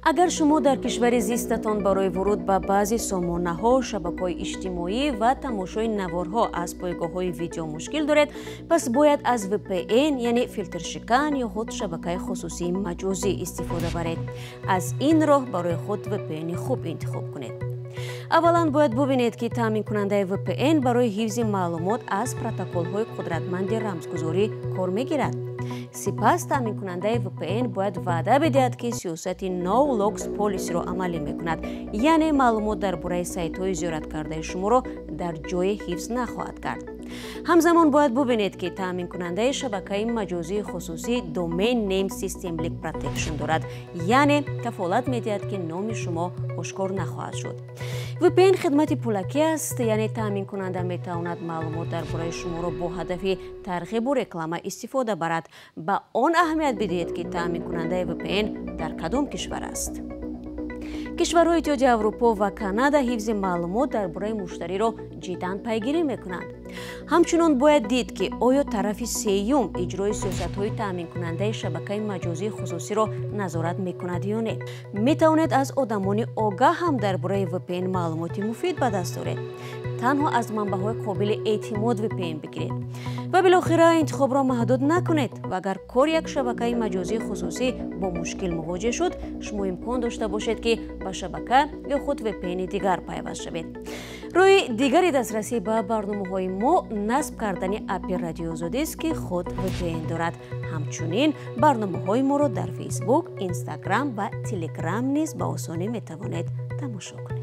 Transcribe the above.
Агар шумо дар кишвари зистатон барои вуруд ба баъзе сомонаҳо, шабакаҳои иҷтимоӣ ва тамошои наворҳо аз пойгоҳҳои видео мушкил доред, пас бояд аз VPN, яъне филтршикан ё худ шабакаи хусусии маҷозӣ истифода баред. Аз ин роҳ барои худ VPN хуб интихоб кунед. Аввалан бояд бубинед, ки таъминкунандаи VPN барои ҳифзи маълумот аз протоколҳои қудратманди рамзгузорӣ кор мегирад. Сипас таъминкунандаи VPN бояд ваъда бидиҳад, ки сиёсати No Logs Policy-ро амалӣ мекунад, яъне маълумот дар бораи сайтҳои зиёраткардаи шуморо дар ҷое ҳифз нахоҳад кард. Ҳамзамон бояд бубинед, ки таъминкунандаи шабакаи маҷозии хусусӣ Domain Name System Leak Protection дорад, яъне кафолат медиҳад, ки номи шумо ошкор нахоҳад шуд. VPN хидмати пулакӣ аст, яъне таъминкунанда метавонад маълумот дар бораи шуморо бо ҳадафи тарғибу реклама истифода барад. Ба он аҳамият бидиҳед, ки таъминкунандаи VPN дар кадом кишвар аст. Кишварҳои Иттиҳоди Аврупо ва Канада ҳифзи маълумот дар бораи муштариро ҷиддан пайгирӣ мекунанд. Ҳамчунон бояд дид, ки оё тарафи сеюм иҷрои сиёсатҳои таъминкунандаи шабакаи маҷозии хусусиро назорат мекунад ё не. Метавонед аз одамони огаҳ ҳам дар бораи VPN маълумоти муфид ба даст оред. Танҳо аз манбаъҳои қобили эътимод VPN бигиред. Ва билохира интихобро маҳдуд накунед ва агар кор як шабакаи маҷозии хусусӣ бо мушкил мувоҷеҳ шуд, шумо имкон дошта бошед, ки ба шабака ё худ VPN дигар пайваст шавед. Роҳи дигари дастрасӣ ба барномаҳои мо насб кардани апи Радиои Озодист, ки худ VPN дорад. Ҳамчунин барномаҳои моро дар Фейсбук, Инстаграм ва Телеграм низ ба осонӣ метавонед тамошо кунед.